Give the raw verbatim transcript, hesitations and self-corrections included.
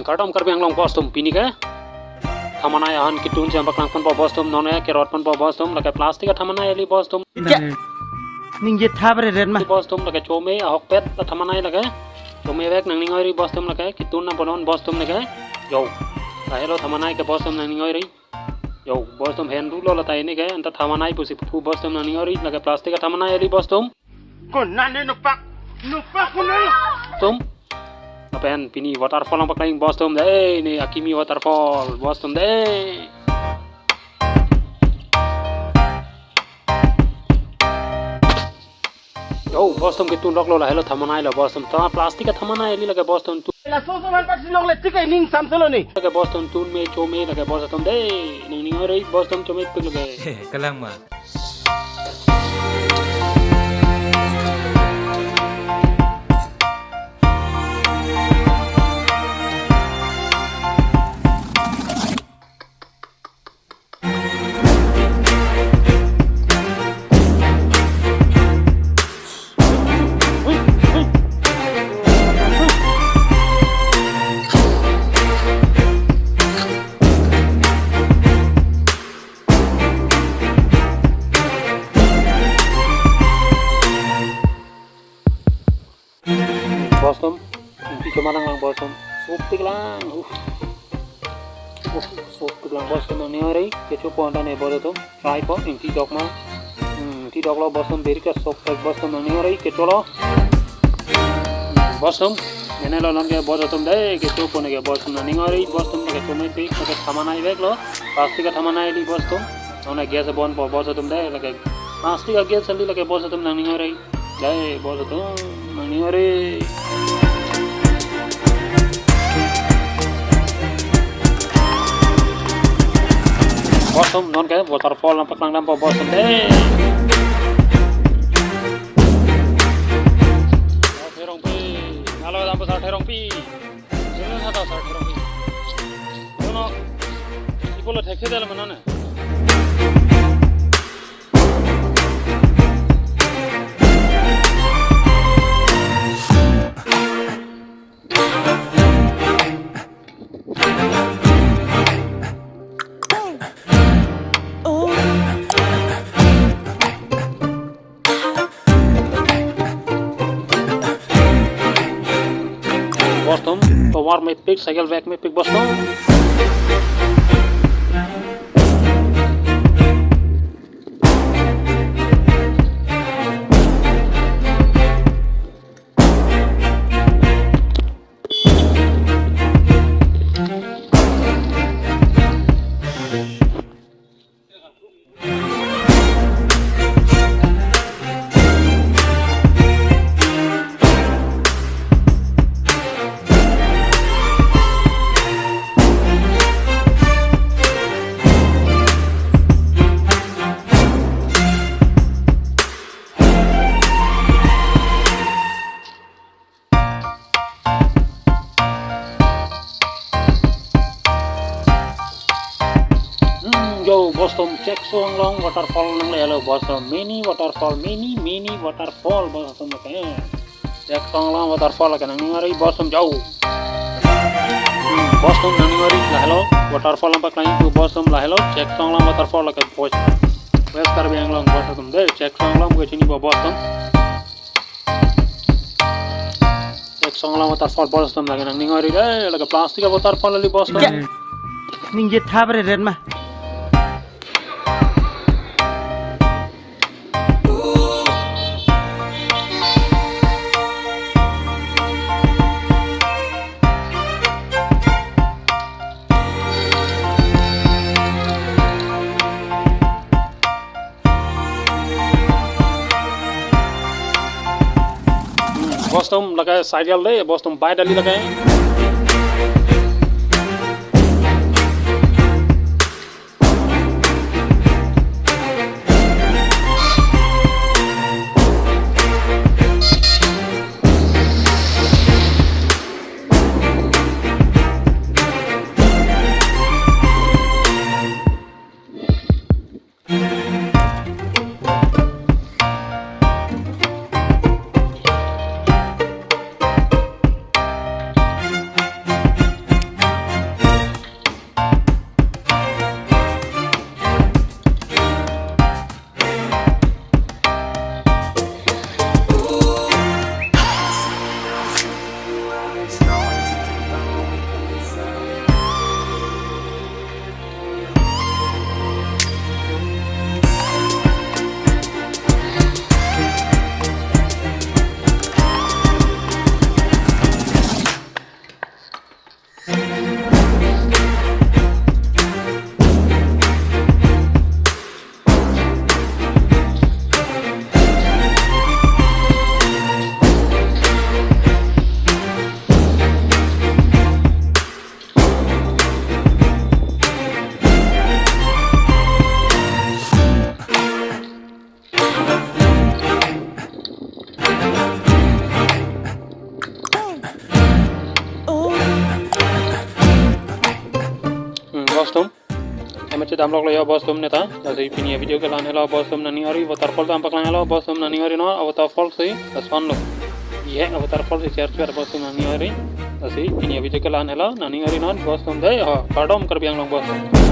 Kardom Karbi Anglong bostum, pini ke thamanai ahan ketun si nangpaklang ponpo bostum, non ke kerot ponpo bostum, lake plastic athamanai kali bostum. Ke? Ningje thap re ren ma. Bostum lake chome ahokpet athamanai lake. Chomevek nangning oi ri bostum lake, ketun nangpo non bostum lake. Yo. Lahelo thamanai ke bostum nangning oi ri. Yo, bostum henru lo latai ini ke, anta thamanai pusi pu bostum nangning oi ri, lake plastic athamanai kali bostum. Konane nopak, nopak konane. Tum. Lapen pini waterfall nangpaklang bostum dei, ne Akimi waterfall bostum dei. Yo, bostum ketun rok lo, lahelo thamanai lo bostum. Ta plastic athamanai kali lake bostum tu. Laso so man paksi nongle tik ining samselo ni. Lake bostum tun me chome lake bostum dei. Nangning oi ri bostum chomepik lake. Kalang ma. Bostum, ingti chomanang lang bostum. Soptik lang. Uh. Uh, soptik lang bostum nangning oi ri. Kechopo anta ne bostum. Try po, ingti dok ma. Hmm, ingti dok lo bostum, beri ke soptik bostum nangning oi ri. Kecholo. Hmm, bostum. Mene lo non ke bostum dei. Kechopo ne ke bostum nangning oi ri. Bostum ke chomepik, ke thamanai vek lo. Plastic athamanai kali bostum. Non ke gas abonpo bostum dei. Lake plastic a-gas kali lake bostum nangning oi ri. Dei, bostum, nangning oi ri. Bostum, non ke waterfall nangpaklang dampo bostum dei. Sarthe Rongpi, alo dampo Sarthe Rongpi. Sino sa ta Sarthe Rongpi. Sino, ipo lo thekthe dei lo ma non ne. Bostum, tovar mepik, cycle bag mepik bostum. Hmm, yo, bostum, Chekso Anglong waterfall nanglelo bostum. Mini waterfall, mini, mini waterfall bostum ke. Chekso Anglong waterfall ke nangning oi ri bostum, yo. Hmm, bostum nangning oi ri, lahelo waterfall nangpaklang pu bostum, lahelo Chekso Anglong waterfall ke bos. West Karbi Anglong bostum dei, Chekso Anglong ke chinipo bostum. Chekso Anglong waterfall bostum lake nangning oi ri dei, lake plastic a-waterfall kali bostum. Ke? Ningje thap re ren ma. Hmm, bostum lake cycle dei, bostum bike kali lake. Damlok lo ya bostum neta. Lasi pini avideo ke la-an helo bostum, nangning ari waterfall dam paklang helo bostum, nangning ari non waterfall si lason lo. Ye waterfall si cherchwer bostum, nangning ari. Lasi pini avideo ke la-an helo, nangning ari non bostum dei, ho, kardom Karbi Anglong bostum.